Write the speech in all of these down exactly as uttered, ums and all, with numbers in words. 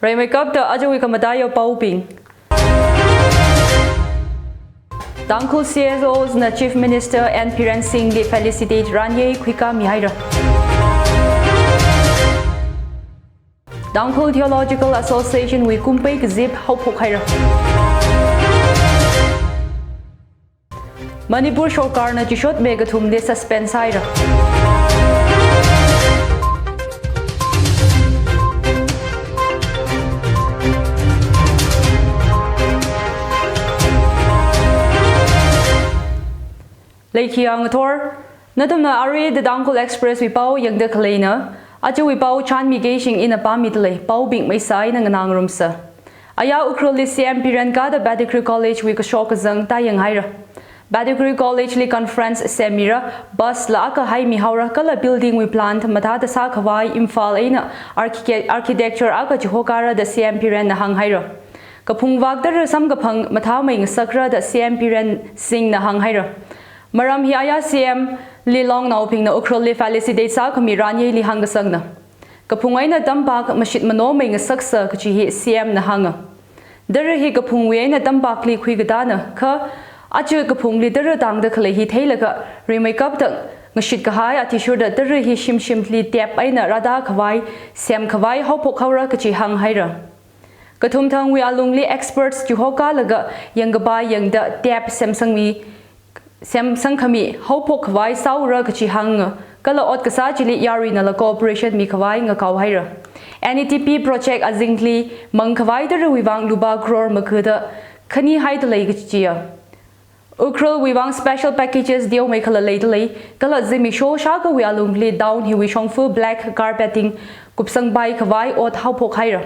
Rimeikapta ajawui khamataiya paobing. Tangkhul C S Os na Chief Minister N Biren Singh li felicitate ranyei khuikāmihaira. Tangkhul Theological Association wui kumpei kazip haophokhaira. Manipur sorkarna chishotme kathumli suspend sāhaira. Leikhiya ngathor, nathumna arui The Tangkhul Express wui pao yangda khaleina, ajawui pao chānmikei shing ina pāmidalei, paobing maisa eina nganāngarumsa. Aya Ukhrulli C M Biren kāda Pettigrew College wui kashok kazang tāyanghaira. Pettigrew College li conference semira, bus la akha haimihaora kala building wui plan mathāda sākhavai Imphal eina architect-, architecture akha chihokara da C M Biren na hānghaira. Kaphung vak tara samkaphang mathāmei ngasakra da C M Biren Singh na hānghaira. Maram hi aya C M li longnaobingna Ukhrulli felicitate sākhami ranyeili hāngkasangna. Kaphung eina tampak mashit manomei ngasaksa kachi hi C M na hānga. Tara hi kaphungwui eina tampakli khuikatāna, kha aja kaphungli tara tangda khalei hi theilaga rimeikapta ngashit kahai athishurda tara hi shimshimli tap eina rātākhavai, semkhavai haophokhaora kachi hānghaira. Kathum thangwui alungli experts chihokalaga yangkapai yangda tap semsangmi, semsangkhami haophokkhavai sāura kachi hānga, kala ot kasā chili yaruinala cooperation mikhavai ngakaohaira. N E T P project azingli mangkhavai tarawui vang lupā crore makada khanihaidalei kachiya. Ukhrulwui vang special packages teomeikhala leidalei, kala zimiksho shākhawui alungli town hiwui shongfa black carpeting kupsangpaikhavai ot haophokhaira.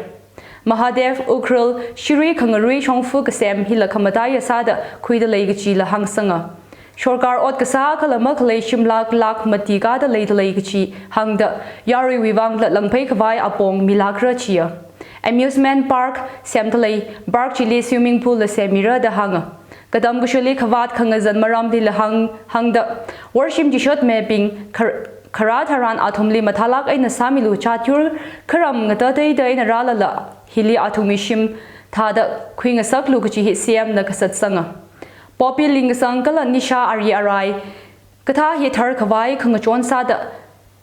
Mahadev, Ukhrul, Shirui khangarui shongfa kasem hila khamataiya sāda khuidalei kachila hāngsanga. Sorkar ot kasā kala makhalei shim lakh lakh mati kāda leidalei kachi hāngda, yaruiwui vangla langphei khavai apong milākra chiya. Amusement park semdalei, park chili swimming pool la semira da hānga. Katam kashili khavāt khangazan maramlila hāng, hāngda, worshim chishotmebing khar-, kharā tharan athumli mathālāk eina sāmilu, chatyur kharam ngatateida eina rālala hili athumwui shim thāda khuingasaklu kachi hi C M na kasatsanga. Poppy lingkasang kala nisha ari arai kathā hi tharkhavai khangachon sāda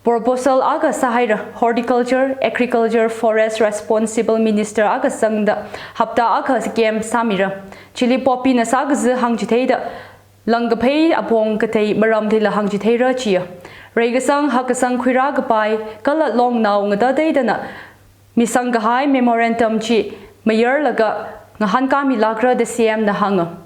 proposal akha sāhaira, Horticulture, Agriculture, Forest Responsible Minister akha sangda hapta akha camp sāmira. Chili poppy na sākaza hāngchitheida langkaphei apong katei maramlila hāngchitheira chiya. Reikasang hakkasang khuirākapai kala longnao ngatateidana misangkahai memorandum chi mayarlaga ngahānkāmilākra da C M na hānga.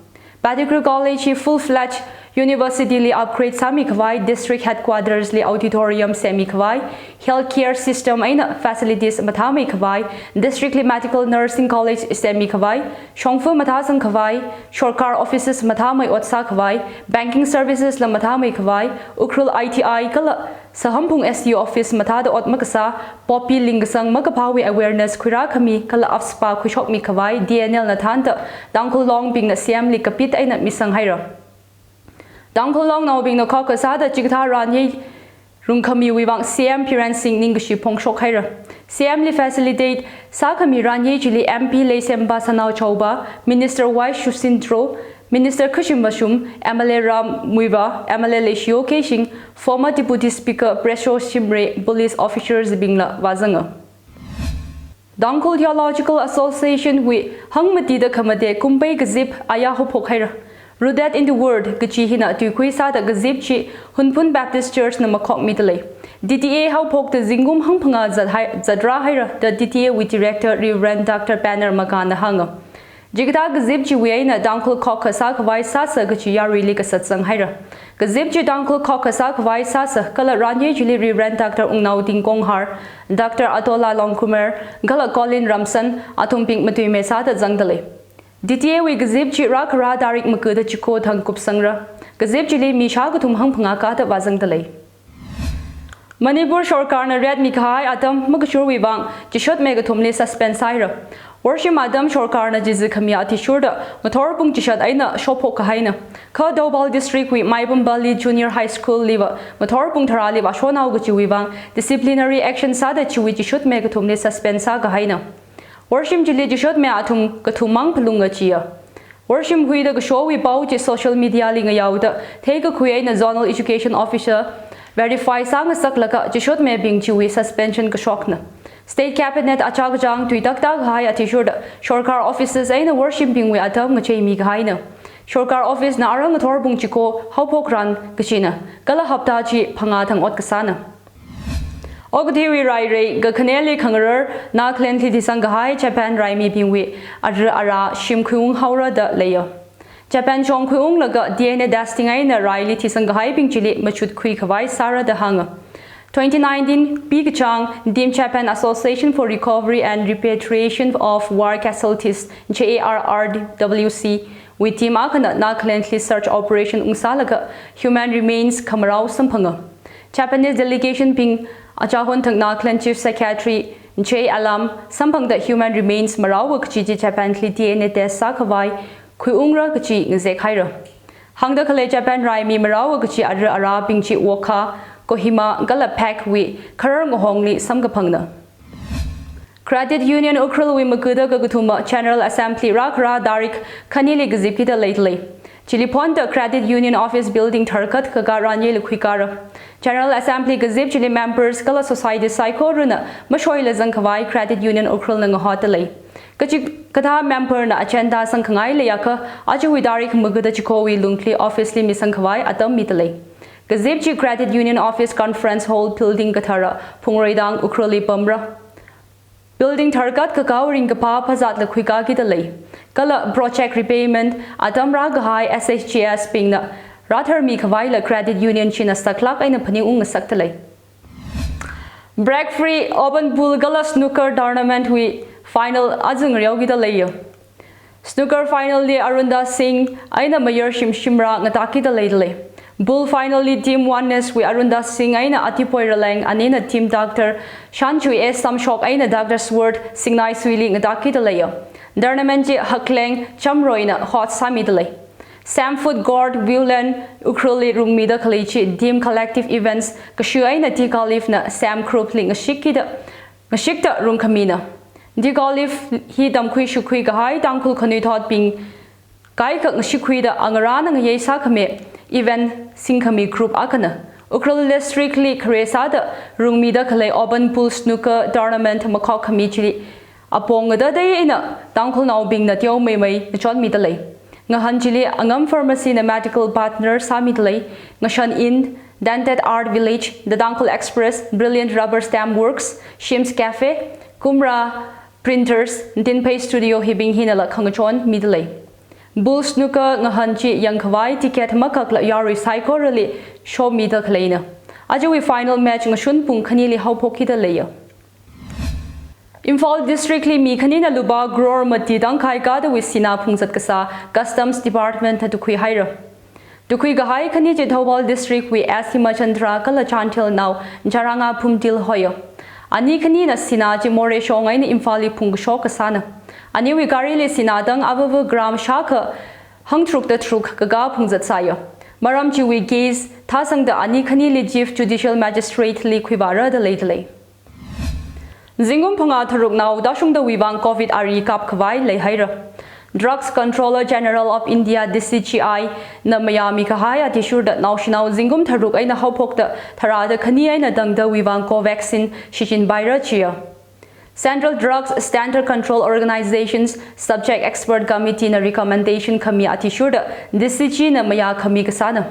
Pettigrew College hi full-fledged university li upgrade sāmikhavai, district headquarters li auditorium semmikhavai, healthcare system eina facilities mathāmeikhavai, district li medical nursing college semmikhavai, shongfa mathāsangkhavai, sorkar offices mathāmei ot sākhavai, banking services la mathāmeikhavai, Ukhrul I T I kala Sahamphung S D O office mathāda ot makasā, poppy lingkasang makaphāwui awareness khuirākhami kala AFSPA khuishokmikhavai D N L na thānda Tangkhul longbingna C M li kapit eina misanghaira. Tangkhul longnaobingna khokha sāda chikathā ranyei rungkhamiwui vang C M Biren Singh ningkashi phongshokhaira. C M li facilitate sākhami ranyei chili M P Leisempa Sanaochaopa, Minister Y Susindro, Minister Khashim Vashum, M L A Ram Muivah, M L A Leishiyo Keishing, former Deputy Speaker Precious Shimray, police officers bingla vāzanga. Tangkhul Theological Association wui hangmatida khamate kumpei kazip aya haophokhaira. Rooted in the Word kachi hina tuikhui sāda kazip chi Hunphun Baptist Church na makhokmidalei. T T A haophokta zingkum hangphangā zathai, zatrāhaira da T T A wui Director Reverend Doctor Penner Maga na hānga. Chikathā kazip chiwui eina Tangkhul khokha sākhavai sāsa kachi yaruili kasatsanghaira. Kazip chi Tangkhul khokha sākhavai sāsa kala ranyei chili Reverend Doctor Wungnaoding Konghar, Doctor Atola Longkumer, kala Colin Ramsan athumbing matuime sāda zangdalei. T T A wui kazip chi rākharā tarik makada chiko thang kupsangra. Kazip chili mi shākathum hangphangā kāda vāzangdalei. Manipur sorkarna ret mikahai atam makashurwui vang chishotme kathumli suspend sāhaira. Worshim atam sorkarna chizi khami athishurda ngathor pung chishat eina shophok kahaina. Kha Thoubal District wui Maibam Valley Junior High School liva ngathor pung tharāli vāshonao kachiwui vang disciplinary action sāda chiwui chishotme kathumli suspend sākahaina. Worshim chili chishotmi athum kathum mang phalunga chiya. Worshim huida kashowui pao chi social media li ngayaoda theikakhui eina Zonal Education Officer verify sāngasaklaga chishotmibing chiwui suspension kashokna. State Cabinet achākachāng tuitakta kahai athishurda sorkar offices eina worshimbingwui atam ngacheimi kahaina. Sorkar office na arang ngathor pung chiko haophokran kachina, kala hapta chi phangā thang ot kasāna. Okathuiwui rairei kakhaneli khangarar Nagaland li thisang kahai Japan raimibingwui ara ara shim khuiung haora da leiya. Japan shong khuiunglaga D N A testing eina raili thisang kahaibing chili machut khui khavai sāra da hānga. Twenty nineteen P kachāng Team Japan Association for Recovery and Repatriation of War Casualties, J A R R W C, wui team akhana Nagaland li search operation ungsālaga human remains khamarao samphanga. Japanese delegation bing achāhon thang Nagaland Chief Secretary J Alam samphangda human remains maraowa kachi chi Japan li D N A test sākhavai khuiungra kachi ngazek haira. Hāngda khalei Japan raimi maraowa kachi ara arabing chi Wokha, Kohima kala Phek wui kharar ngahongli samkaphangna. Credit Union Ukhrul wui magada kakathuma General Assembly rākhara tarik khanili kazipkida leidalei. Chili phonda Credit Union Office Building tharkat kaka ranye likhui kara. General Assembly kazip chili members kala society saikorana mashoila zangkhavai Credit Union Ukhrul na ngahotdalei. Kachikathā member na agenda sangkhangai leiakha, ajawui tarik magada chikowui lungli office li misangkhavai atam midalei. Kazip chi Credit Union Office Conference Hall Building kathara Phungreidang Ukhrul li pamra. Building tharkat kakao ringkaphā phazatla khuikakida lei. Kala project repayment atam rākahai S H G S bingna rātharmi khavaila Credit Union china saklāk eina phaningung ngasakdalei. Break Free Open Pool kala Snooker Tournament wui final aja ngareokida leiya. Snooker final li Arunda Singh eina Mayar Shimshimra ngatakida leidalei. Pool final li Team Oneness wui Arunda Singh eina Atipoi Raleng anina Team Doctor Shanchui S Samshok eina Doctor Sword Singnai Suili ngatakida leiya. Tournament chi Hakleng Chamroina host sāmidalei. Sam Food Court, Viewland, Ukhrul li rungmida khalei chi Team Collective Events kashu eina Tea Caliph na Sam Group li ngashikida, ngashikda rungkhamina. Tea Caliph hi tamkhui shukhui kahai Tangkhul khanuithotbing kaikhak ngashikhuida angarāna ngayei sākhami event singkhami group akhana. Ukhrul District li khare sāda rungmida khalei Open Pool Snooker Tournament makhok khami chili apong ngatei eina Tangkhulnaobingna teomeimei ngachonmidalei. Ngahān chili Angam Pharmacy na medical partner sāmidalei. Ngashan Inn, Dented Art Village, The Tangkhul Express, Brilliant Rubber Stamp Works, Shim's Cafe, Kumra Printers, Dinphei Studio hibing hinala khangachon midalei. Pool Snooker ngahān chi yangkhavai ticket makakla yarui saikorali shomida khaleina. Ajawui final match ngashun pung khanili haophokkida leiya. Imphal District li mi khanina lupā crore mati tangkhai kadawui sinā phungzat kasā Customs Department na tukhui haira. Tukhui kahai khani chi Thoubal District wui S Himachandra kala Chandel nao Charanga Phumtil hoya. Ani khanina sinā chi Moreh shong eina Imphal li phungkashok kasāna. Aniwui garili sinā tang avava gram shākha hangtharukda tharuk kaka phungzat sāya. Maram chiwui case thāsangda ani khanili Chief Judicial Magistrate li khuivāra da leidalei. Zingkum phangā tharuk nao tāshungdawui vang Covid ari kapkhavai leihaira. Drugs Controller General of India, D C G I, na mayāmi kahai athishurda naoshinao zingkum tharuk eina haophokda tharāda khani eina tangdawui vang Covaxin shichinpaira chiya. Central Drugs Standard Control Organization's Subject Expert Committee na recommendation khami athishurda D C G I na mayākhami kasāna.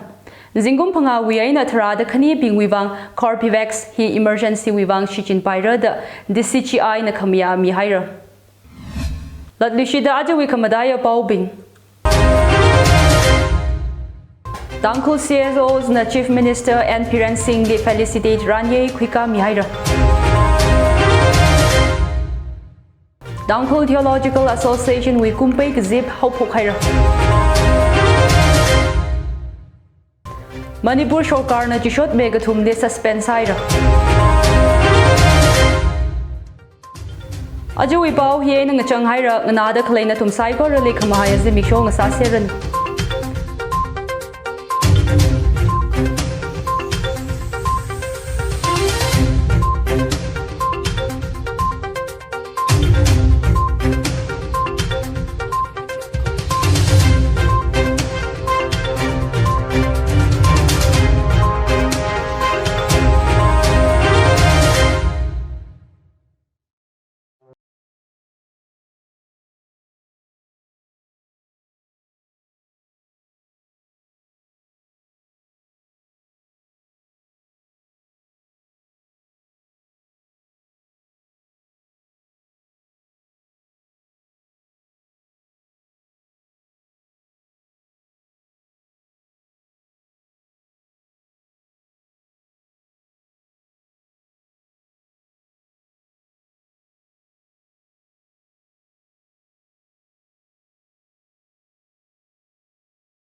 Zingkum phangāwui eina tharāda khanibingwui vang Corbevax hi emergency wui vang shichinpaira da D C G I na khamayā mihaira. Latluishida ajawui khamataiya paobing. Tangkhul C S Os na Chief Minister N Biren Singh li felicitate ranye khuikā mihaira. Tangkhul Theological Association wui kumpei kazip haophok haira. Manipur sorkarna chishotmi kathumli suspend sāhaira. Ajawui pao hi eina ngachang haira, nganāda khalei nathum saikorali khamahai zimiksho ngasāseranu.